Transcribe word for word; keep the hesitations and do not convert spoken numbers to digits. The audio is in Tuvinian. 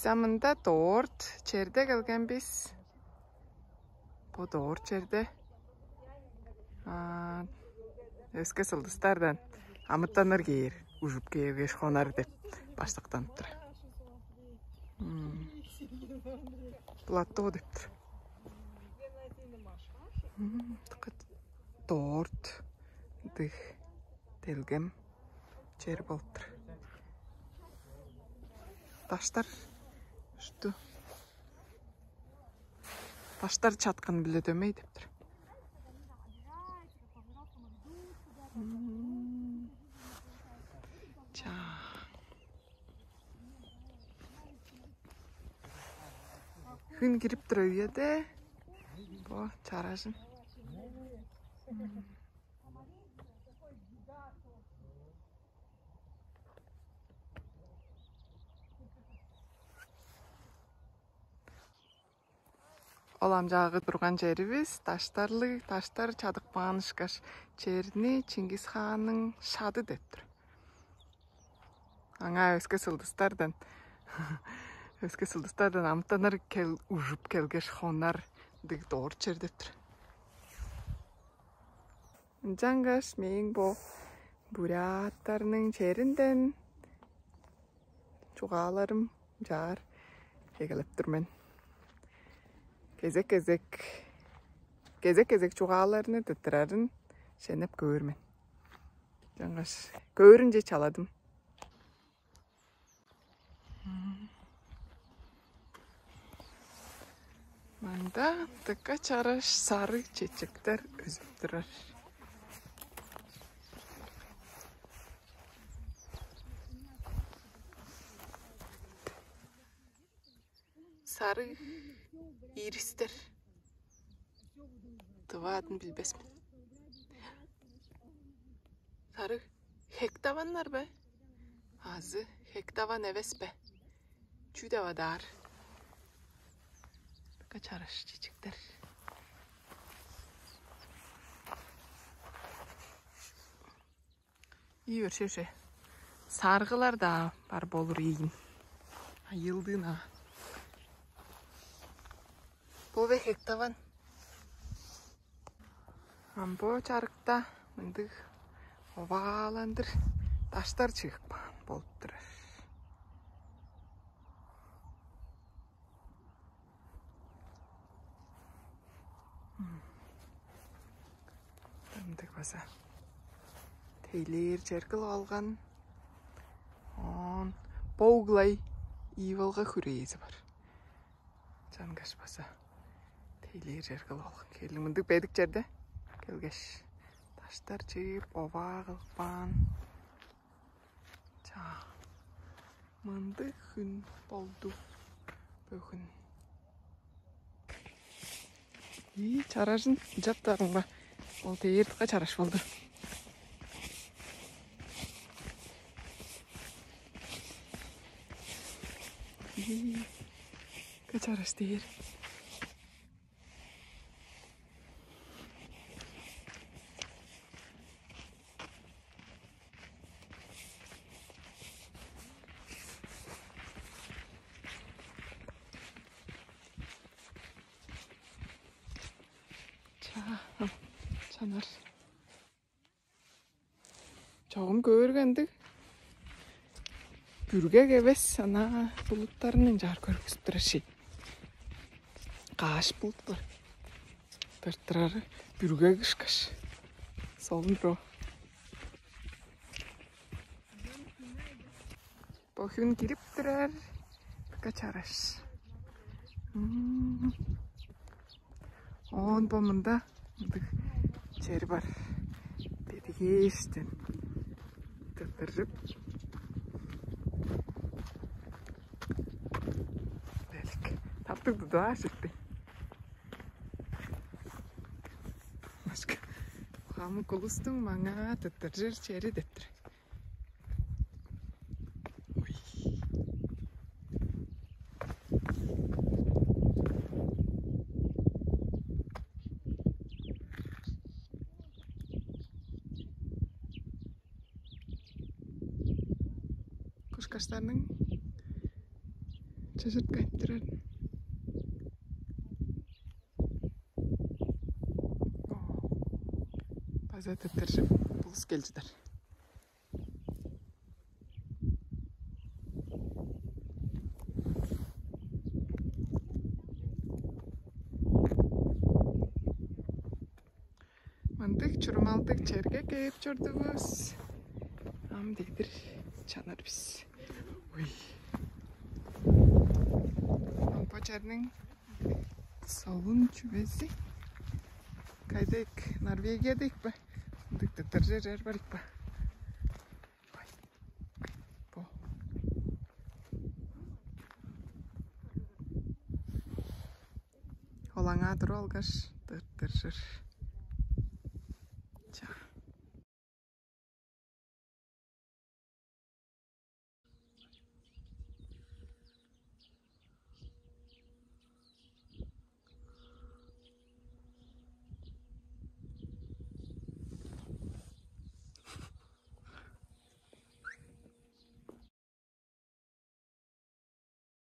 Чамында дорт черде келген бис. Бо дорт черде. А, өске сылдыстардан амытаннар кээр, ужуп кээргеш хонар деп баштактанып тур. Плато деп тур. Дорт дыг делгем чер болуп тур. Даштар что? Даштар чаткан биле дөмей деп тур. Ча. Хүн кирип тур өйеде. Бо чаражын. Ол ам чаагы турган черивис даштарлыг, даштар чадык баан ышкаш, черни Чингис хаанның шады деп тур. Аңаа өске сылдыстардан өске сылдыстардан амтанар кел ужуп келгеш хонар дыг доор чер деп тур. Ынчангаш мээң бо буряттарның черинден чугааларым чаар эгелеп тур мен. Кезек-кезек кезек-кезек чугааларны тыттырарын шенеп көөр мен. Чаңгаш көөрүнче чаладым. Мында дыка чараш сарыг чечектер өзүп турар. Сарыг иристер. Тываадын билбес мен. Сарыг хектаваннар бе? Азы хектаван эвес бе? Чүү деп адаар? Дыка чараш чечектер. Ии өршеше. Саргылар-даа бар болур ийин. Айылдыын аа. Бо бе хектаван. Ам бо чарыкта мындыг овааландыр даштар чыгып каан болуп турар. Ындыг база тейлээр чергил алган. Он боуглай ийвалга хүрээзи бар. Чангаш база тейлээр чергил алган. Келиң мындыг бедик черде келгеш, даштар чыып, оваа кылып каан. Чаа, мындыг хүн болду бөгүн. Ии, чаражын ынчаптарымга ол дээрдикке чараш болду. Ии, ка чараш дээр. Чаа, чанар. Чогум көөргендиг. Бүргек эвес, ана булуттарын ынчаар көргүзүп турар шей. Каш булут бар. Тыртырары бүргек ышкаш. Солун бро. Бо хүн кирип турар. Качараш. Оон бо мында мындыг чер бар. Бедигээштен тыттыржып. Белик. Таптыг дудуаш иртти. Хамык улустуң маңаа тыттыржыр чери дептир. Кушкаштарның Чыжырткайып турар. База тыттыржып, булус кел чыдар. Мындыг чурумалдыг черге кээп чордувус. Ам дегдир чанар бис. Ой. Бо черниң солун чүвези. Кайдык, Норвегияда ийик бе? Мындыг тыттыржыр чер бар ийик бе? Бо. Олаңаа туруп алгаш, тыртыржыр.